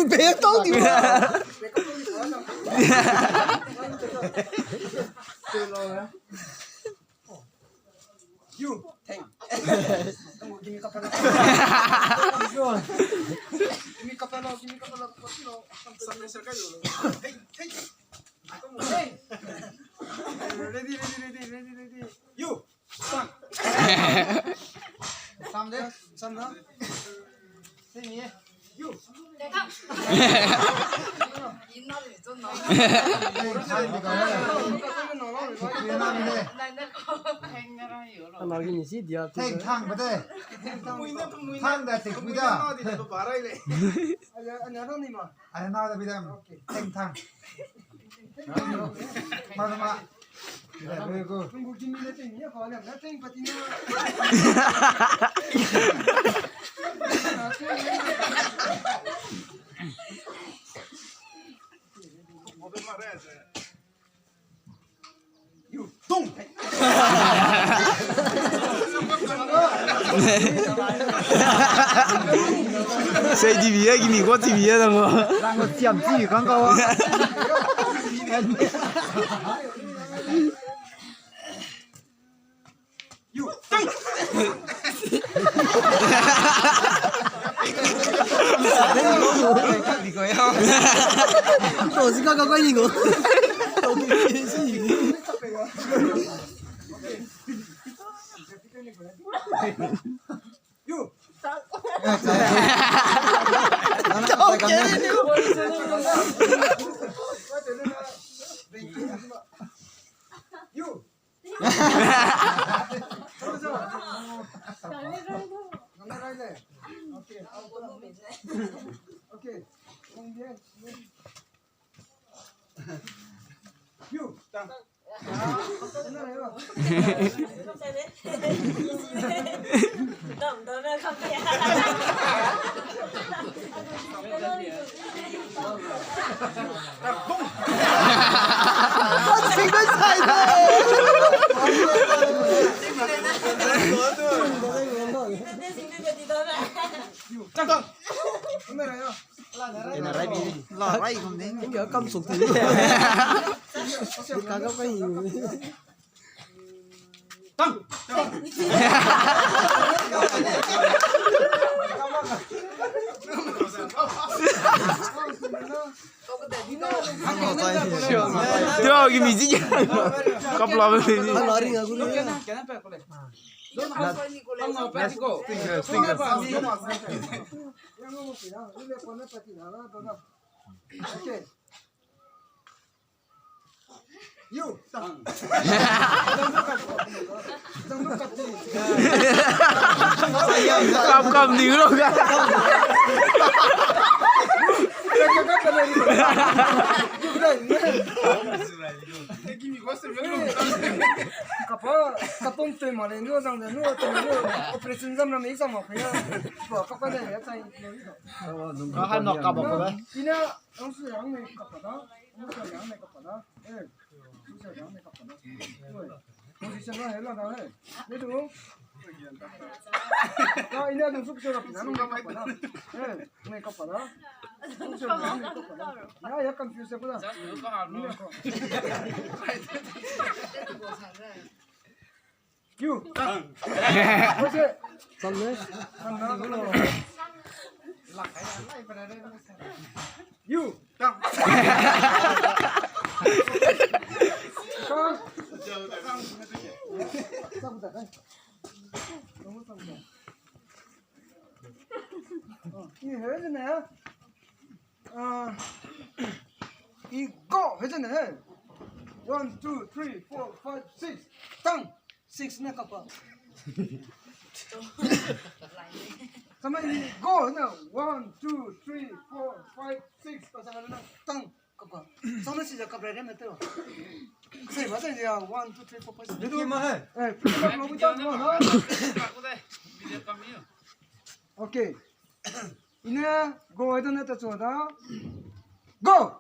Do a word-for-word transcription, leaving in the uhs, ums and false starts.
Be tau di ba. You. Thank. Give me couple. Give me couple, give me couple. Hey, hey. Hey. Ready, ready, ready, ready, ready. You. Sam. Sam de, Sam na. Same here. You. Teng thang be de. Thang da, teng pui da. Ane na da be dam. Teng thang. Mama. Sei T V ya, gimi kua T V ya, dang kua. Dang kua siam T V kang kau. Ina rai bi, la rai gum de. Kam suk ti. Ka ga kai. Tio, gimi zi. Kapla be ni. Okay. You. Kam kam di ro ga. Kapa, kapong tui ma le, nu zang de, nu tui ma, nu operation zam na me zam ma pe ya. Ba, kapa de ya tai. Ka han nok kapa ko ba. Ina, ang su yang me kapa da, ang su yang me kapa da. Eh, ang su yang me kapa da. Oi. Position na hela da he. Ni tu. Ka ina dun suk sura pina nung kapa da. Eh, nung kapa da. Suk sura nung kapa da. Ya, ya confuse ko da. Ni ko. You. Tang. What's it? Tang ne? Tang na. You. Tang. Tang. Tang. I he ne. Ah, i go he ne he. One, two, three, four, five, six. Tang. Six ne kapa. Sama i go he ne. One, two, three, four, five, six. Kasa ne tang. Kapa. Sama si ja kapa re me to. Sei ba sei ja. One, two, three, four, five, six. Deki ma he. Eh, pima lo mi ta mo ha. Okay. Ine, go, ito ne ta chua da. Go!